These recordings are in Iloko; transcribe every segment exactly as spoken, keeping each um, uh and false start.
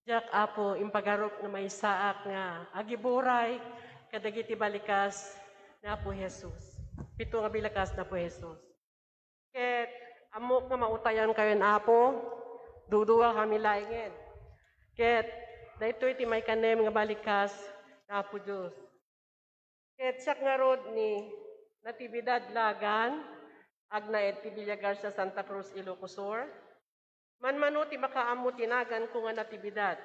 Diak, Apo, impagarup nga maysaak nga agiburay kadagiti balikas ni Apo Jesus. Pito nga balikas ni Apo Jesus. Ket ammok nga mautayan kayon, Apo, dudua kami laengen. Ket daytoy ti maikanem nga balikas ni Apo Dios. Ket siak ngarud ni Natividad Lagan, agnaed ti Villa Garcia, Santa Cruz, Ilocos Sur. Manmano ti makaammo ti naganko nga Natividad.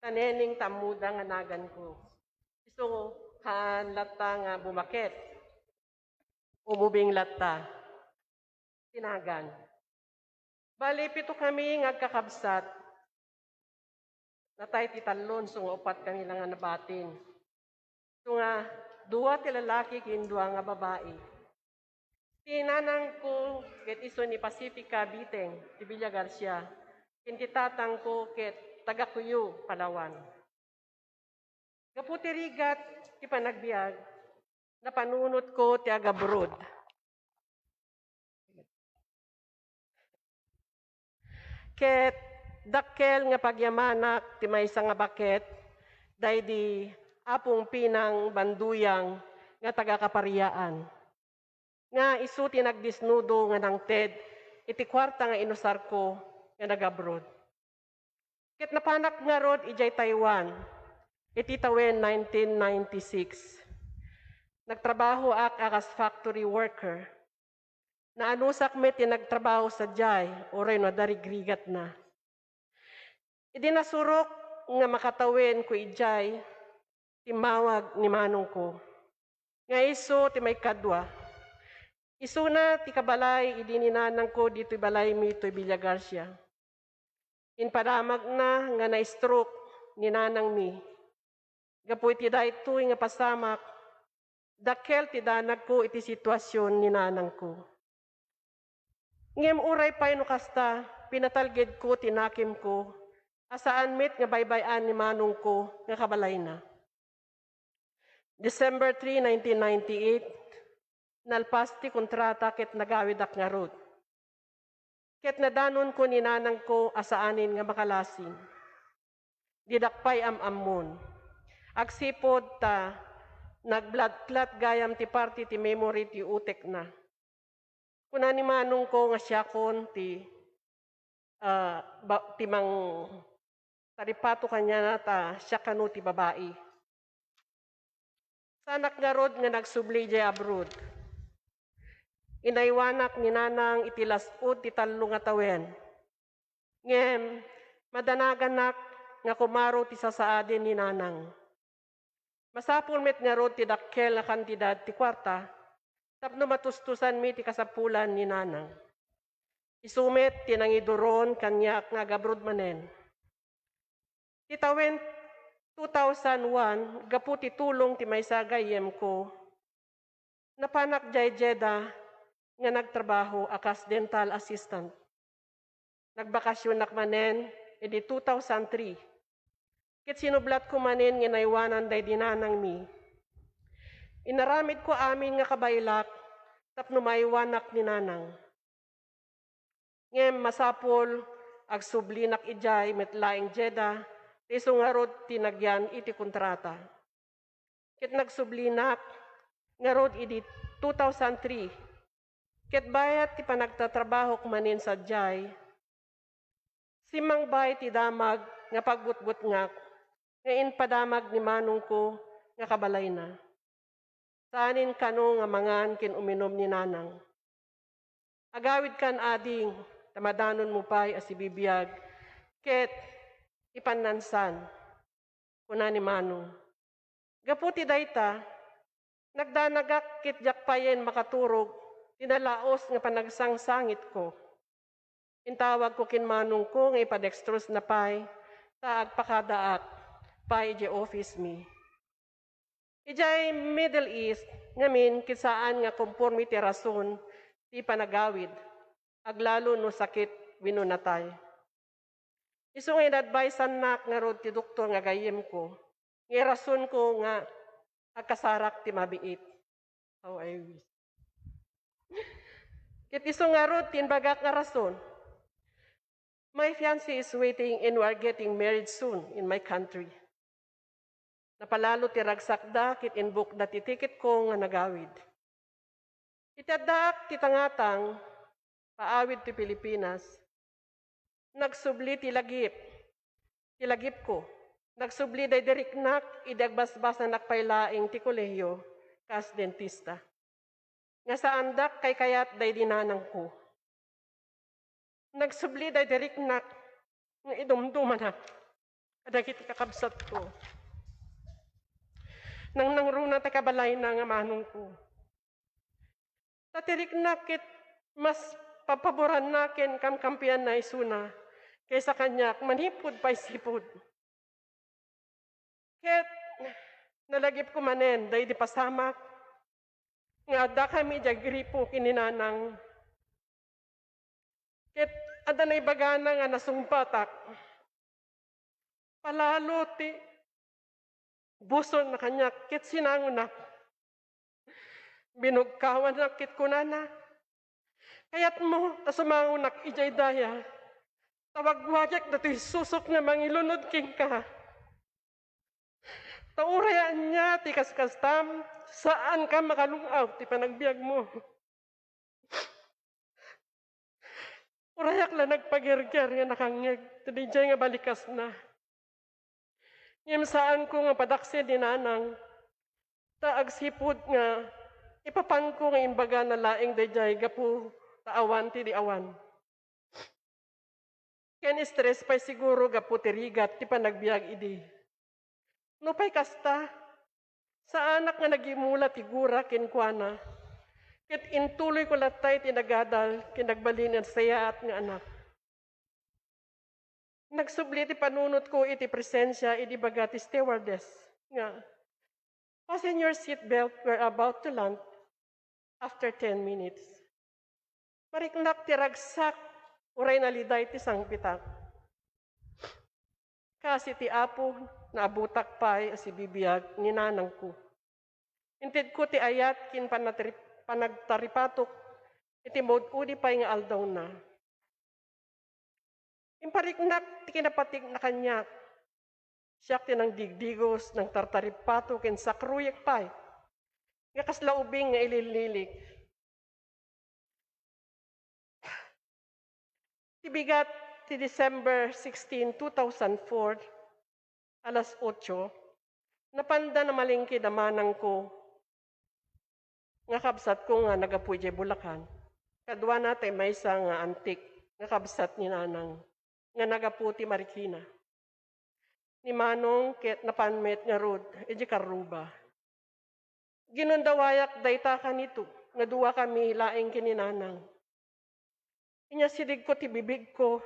Ta neneng ta ammoda nga naganko. Isu haan latta nga bumaket. Umubing latta. Ti nagan. Bali, pito kami nga agkakabsat. Natay ti tallo, isu nga upat kami la nga nabatin. Isu nga dua ti lalaki ken dua nga babai. Ti nanangko ket isu ni Pacifica Biteng ti Villa Garcia, ken ti tatangko ket taga Cuyo, Palawan. Gapu ti rigat ti panagbiag, napanunotko ti agabroad. Ket dakkel nga pagyamanak ti maysa nga baket daydi Apong Pinang Banduyang nga taga-Kapariaan, nga isu ti nagdisnudo nga nangted iti kuarta nga inusarko nga nagabroad. Ket napanak ngarud idiay Taiwan iti tawen nineteen ninety-six. Nagtrabahoak a kas factory worker. Naanusak met ti nagtrabaho sadiay, uray no darigrigatna. Idi nasurok nga makatawenko idiay, timmawag ni manongko nga isu ti maikadua. Isuna ti kabalay idi ni nanangko ditoy balaymi toy Villa Garcia. Impadamagna nga na-stroke ni nanangmi. Gapu iti daytoy nga pasamak, dakkel ti danagko iti situasion ni nanangko. Ngem uray pay no kasta, pinatalgedko ti nakemko a saan met nga baybay-an ni manongko nga kabalayna. December three, nineteen ninety-eight, nalpas ti kontrata ket nagawidak ngarud. Ket nadanonko ni nanangko a saanen nga makalasin. Didak pay am-ammon. Agsipud ta nag-blood clot gayam ti parte ti memory ti utekna. Kuna ni manongko nga siakon ti, ah, ba-, ti mangtaripato kaniana ta siak kano ti babai. Saanak ngarud nga nagsubli idiay abroad. Inaywanak ni nanang iti las-ud ti tallo nga tawen. Ngem, madanaganak nga kumaro ti sasaaden ni nanang. Masapul met ngarud ti dakkel nga kantidad ti kuarta tapno matustosanmi ti kasapulan ni nanang. Isu met ti nangiduron kaniak nga agabroad manen. Ti tawen two thousand one, gapu ti tulong ti maysa a gayyemko, napanak idiay Jeddah nga nagtrabaho a kas dental assistant. Nagbakasionak manen idi two thousand three. Ket sinublatko manen nga inaywanan daydi nanangmi. Inaramidko amin nga kabaelak tapno maaywanak ni nanang. Ngem masapul, agsublinak idiay met laeng Jeddah, ta isu ngarud ti nagyan iti kontrata. Ket nagsublinak ngarud idi two thousand three. Ket bayat ti panagtatrabahok manen sadiay, simmangbay ti damag nga pagbutbutngak nga impadamag ni manongko nga kabalayna. Saanen kano nga mangan ken uminum ni nanang. Agawidkan ading, ta madanonmo pay a sibibiag, ket ipannansan, kuna ni manong. Gapu ti dayta, nagdanagak ket diak payen makaturog ti nalaos nga panagsangsangitko. Intawagko ken manongko nga ipadextrosna pay, ta agpakadaak pay idiay office-mi. Idiay Middle East ngamin, ket saan nga komporme ti rason ti panagawid, aglalo no sakit wenno natay. Isu nga in-adviseannak ngarud ti doktor nga gayyemko, nga irasonko nga agkasarak ti mabiit. How I wish. Ket isu ngarud ti imbagak nga rason. My fiancé is waiting and we are getting married soon in my country. Napalalo ti ragsakda ket inbookda ti ticket ko nga nagawid. Iti addaak ti tangatang, paawid ti Pilipinas, nagsubli ti lagip, ti lagipko. Nagsubli daydi riknak idi agbasbasanak pay laeng ti kolehiyo kas dentista. Nga saandak kaykayat daydi nanangko. Nagsubli daydi riknak nga idumdumanak kadagiti kakabsatko. Nangnangruna ti kabalayna nga manongko. Ta ti riknak ket mas papaboranna ken kamkampianna isuna kaysa kaniak manipud paisipud. Ket nalagipko manen daydi pasamak nga addakami idiay gripo ken ni nanang. Ket adda naibagana nga nasungbatak. Palalo ti busonna kaniak ket sinangonak. Binugkawanak ket kunana, "Kayatmo ta sumangonak idiay daya? Ta wagwagiak datoy susok nga mangilunod kenka. Ta uray ania ti kaskastam, saanka makalung-aw ti panagbiagmo." Urayak la nagpagerger nga nakangngeg ti daydiay nga balikasna. Ngem saanko nga padaksi ni nanang, ta agsipud nga ipapanko nga imbagana laeng daydiay gapu ta awan ti di awan. Ken stress pay siguro gapu ti rigat ti panagbiag idi. Nupay kasta, saanak nga nagimula ti gura kenkuana, ket intuloyko latta iti nagadal ken nagbalin a nasayaat nga anak. Nagsubli ti panunotko iti presensia idi ibaga ti stewardess nga, "Fasten your seatbelt, we're about to land after ten minutes." Mariknak ti ragsak, uray naliday ti sangpitak. Kas iti Apo, naabutak pay a sibibiag ni nanangko. Intedko ti ayat ken panatri-, panagtaripatok iti maud-udi pay nga aldawna. Impariknak ti kinapatigna kaniak. Siak ti nangdigdigos, nangtartaripato, ken sakruyek pay nga kasla ubing nga ilililik. Ti bigat ti December sixteen, two thousand four, alas otso, napanda namalengke da manangko nga kabsatko nga nagapu idiay Bulacan. Kaduana tay maysa nga antik nga kabsat ni nanang nga nagapu ti Marikina. Ni Manong ket napan met ngarud idiay karruba. Ginundawayak dayta kanito nga duakami laeng ken ni nanang. Inyasidegko ti bibigko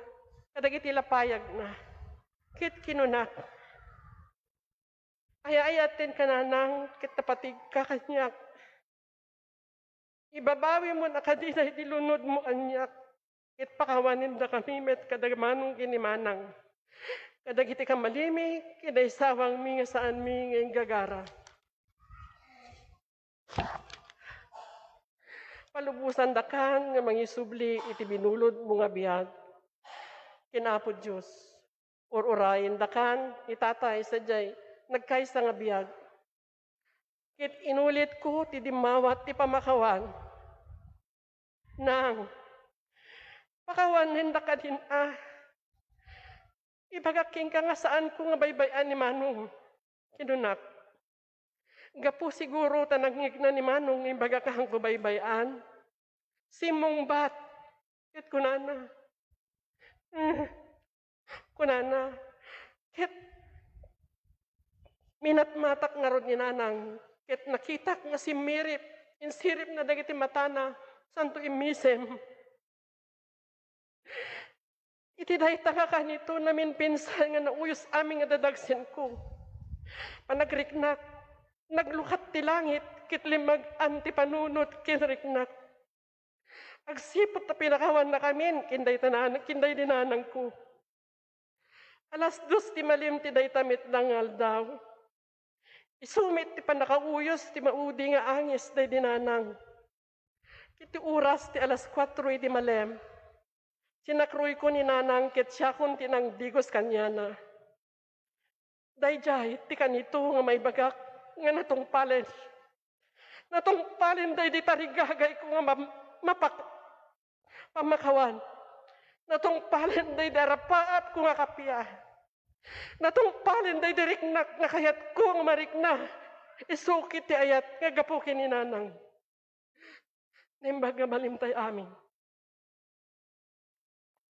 kadagiti lapayagna, ket kinunak, "Ay-ayatenka, nanang, ket napatigka kaniak. Ibabawimon a kadi daydi lunodmo kaniak, ket pakawanendakami met kada manong ken ni manang kadagiti kamalimi ken naisawangmi nga saanmi nga inggagara." Palubosandakan nga mangisubli iti binulodmo nga biag ken Apo Dios. Ur-urayendakan ni Tatay sadiay nagkaysa nga biag. Ket inulitko ti dimmawat ti pamakawan. "Nang, pakawanendak kadin a. Ibagak kenka nga saanko nga baybay-an ni Manong," kinunak. Gapu siguro ta nangngegna ni Manong nga imbagak a saanko baybay-an, simmungbat ket kunana, "Eh," kunana, ket minatmatak ngarud ni nanang, ket nakitak nga simmirip, insiripna dagiti matana, santo immisem. Iti dayta nga kanito, naminpinsan nga nauyos amin nga dadagsenko. Panagriknak, naglukat ti langit, ket limmag-an ti panunot ken riknak. Agsipud ta pinakawannakamin ken dayta nan-, ken daydi nanangko. Alas dos ti malim ti dayta met nga aldaw. Isu met ti pannakauyos ti maudi nga angis daydi nanang. Iti oras ti alas kuatro idi malem, Sinakruyko ni Nanang ket siakon ti nangdigos kaniana. Daydiay ti kanito nga maibagak nga natungpalen. Natungpalen daydi tarigagayko nga mam-, mapak-, pammakawan. Natungpalen daydi arapaatko nga kappia. Natungpalen daydi riknak nga kayatko nga marikna. Isukit ti ayat nga gapu ken ni Nanang. Naimbag nga malimtay amin.